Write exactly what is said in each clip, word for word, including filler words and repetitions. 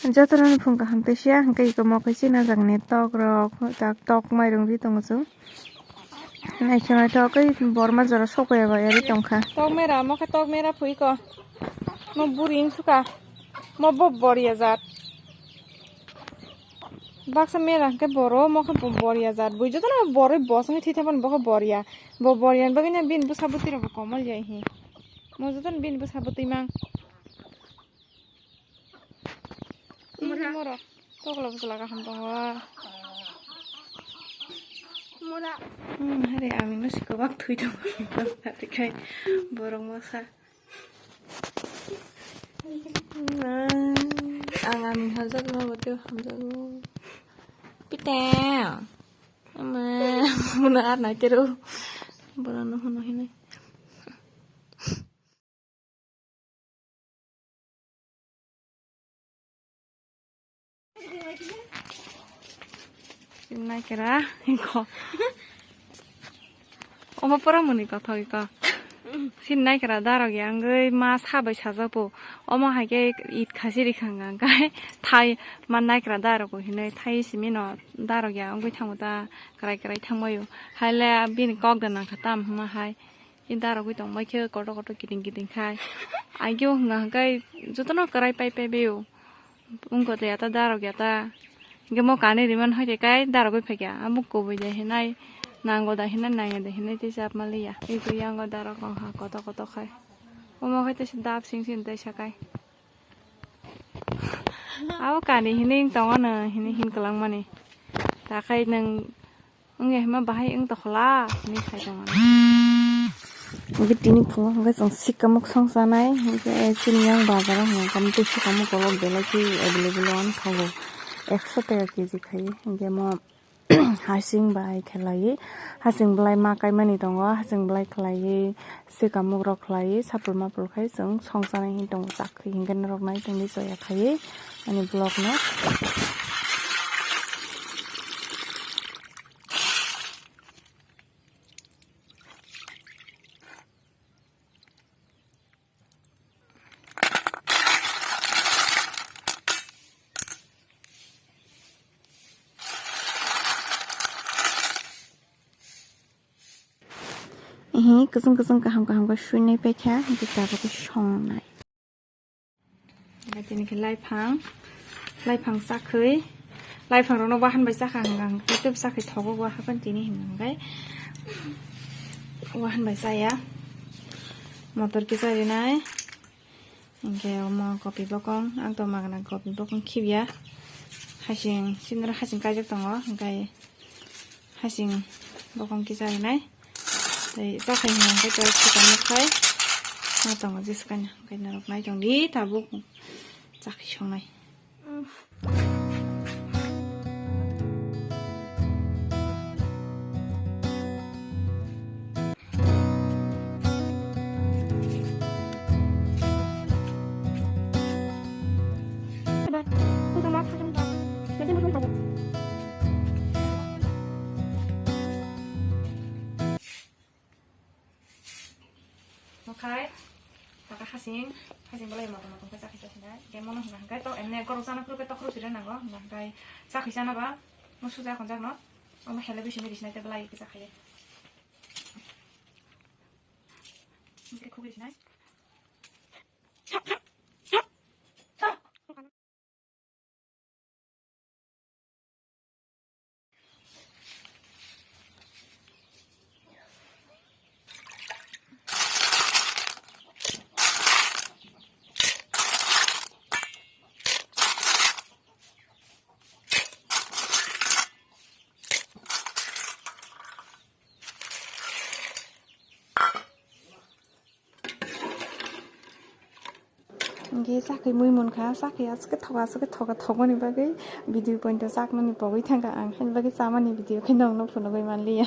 Jotono phung kaham tei siya, hwnkhe iko mokhe chini jagani tok rok, tak tok mairung ri tongo chwng. Naikhe naithok khe borma jora sokya bai ri tongkha. Tok mera, mokhe tok mera phui ko. Mo buri wngsuka. Mo bo boria jat. Baksa mera hwnkhe boro, mokhe bo boria jat. Bui jotono borwi bosongni thwi thapani bokhe boria. Bo boriani bagwino bini bwsa bwtwi rokbo komol ya hi. Mo jotono bini bwsa bwtwi mang. Mura. Moro. Tokla bwsala kaham tongo. Mura. Hmm, hari amino sikobak thui tongo. Tei khai borok masa. Ang ani hajak no bote hamjago. Pite. Ama, muna ar nai tero. Borano hono hinai. Naikra, iko. Omo pura muni kothok iko. Sin naikra darok ya wngwi ma sabai sajapo. Omo hai khe it khasi rikhang ang kai thai ma naikra darok hinwi thai simi no darok ya wngwi thango ta krai krai thangbaio. Haile bini kok da nangkha tam hwnma hai. I darogwi tongbai khe kotor kotor kiting kiting khai. Agio hwnka hwnkhe jotono kwrai pai pai baio. Wngkha de ata darok ya ta. Hwnkhe mo kanwi rimani hoi de kai darogwi phaikha. Amo kubui de hinai nango da hinai nangya de hinai tei chapma liya. Ego yango darok wngkha kotor kotor khai. Omo khai teisa dap sing sing teisa kai. Abo kanwi hinwi wng tongo no hinwi hin kwlangmani. Ta khai nwng Wngya hima bahai wng tokhola hinwi sai tongmani. Hwnkhe tini phungo hwnkhe chwng sikamuk song chanai, hwnkhe chini yang bazaro hwnkhe tei sikamuk kolok belai khe available wano thango, ekso taka kg khai. Hwnkhe mo hasing bai khlaiwi, hasing belai ma kaimani tongo, hasing belai khlaiwi, sikamuk rok khlaiwi, sapul mapul khai chwng song chanai hinwi tongo, chakri hinwi norok nai tongdi choya khaiwi ani vlog no. Ehe, kwchwng kwchwng kaham kaham khe suinai paikha, hwnkhe tabuk khe songnai. Hwnkhe tini khe laiphang, laiphang chakhwi, laiphang rokno wahan bai chakha hwnkha hwnkhe tei chakhwi thogo waha phano tini hwnkha hwnkhe wahan bai chaya. Motor kisa rinai, hwnkhe omo kopi bokong, ang to magna kopi bokong khibya, hasing, sinoro hasing kaijak tongo, hwnkhe. Hasing bokong kisa rinai. Tei chakhai hwnka hwnkhe tei swkang nukhai. Ma tongo je swkang hwnkhe norok nai tongdi tabuk chakhai songnai. Mokhai, taka hasing, hasing belai motom motom khe chakhai chakhai nai. Khe mono hwnka hwnkhe to emne gorok chana phuru khe tokhro sire nango, hwnka hwnkhe chakhai chana ba, mo suja khonjak no, omo hele bising ri sinai te belai khe chakhai. Hwnkhe khugui sinai. Hingke sakhe mui munkha, sakhe aswk khe thoka, aswk khe thoka, thokmani bagwi video pointo chaknani pogwi thangkha ang, haini bagwi chamani video khe nongno phunugwi manliya.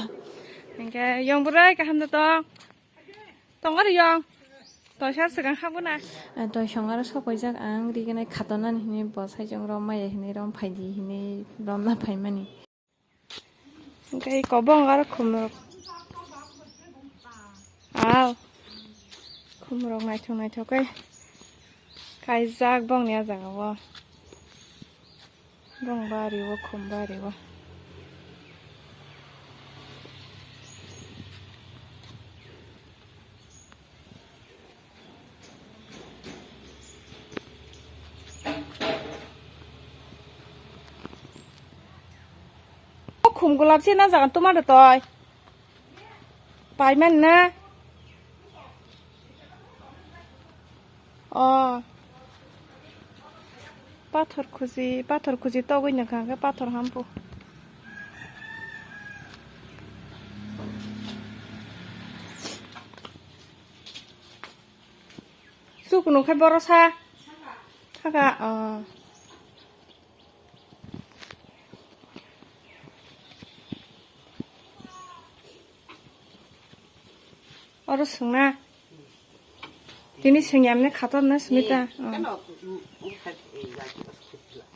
Hingke yong bwrwi kaham da tong? Tong aro yong? Toisar swkang habuna? Ah, toisong aro sokoijak ang, rignai khatonani hinwi bo saichung rom maya hinwi rom phaidi hinwi romna phaimani. Hingke kobong aro khumrok. Aw. Khumrok naithok naithok khe kaijak bongni ah jagao. Bong bari o, khum bari o. O khum golap se na jaga tomar toi. Paiman na? O. Pathor khuji, pathor khuji togwi nokha hwnkhe pathor hampu. Sukunu khai boro sa. Thaka, o. Oro swngna. Tini swngyamne khatorna Smita. Kano, mm, mm, khat, eh, ya, kita skip lah.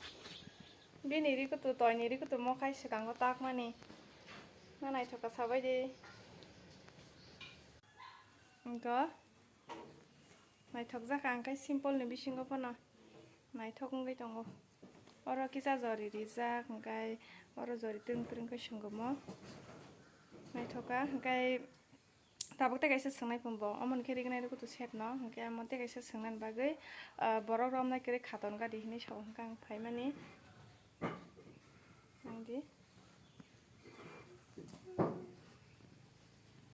Bini rikutu, toini rikutu mokhai swkango takmani. Na naithoka sabai de. Wngkha. Naithok jak ang khe simple ni bisingo phano naithok wngwi tongo. Oro kisa jori rijak, hwnkhe oro jori twrwng twrwng khe swngomo. Naithoka, hwnkhe tabuk tei kaisa swngnai phunbo, omo hwnkhe rignai rw kutu set no, hwnkhe amo tei kaisa swngnani bagwi, ah, borok romnai kwrwi khaton gadi hinwi sao hwnkhe ang phaimani. Nangdi.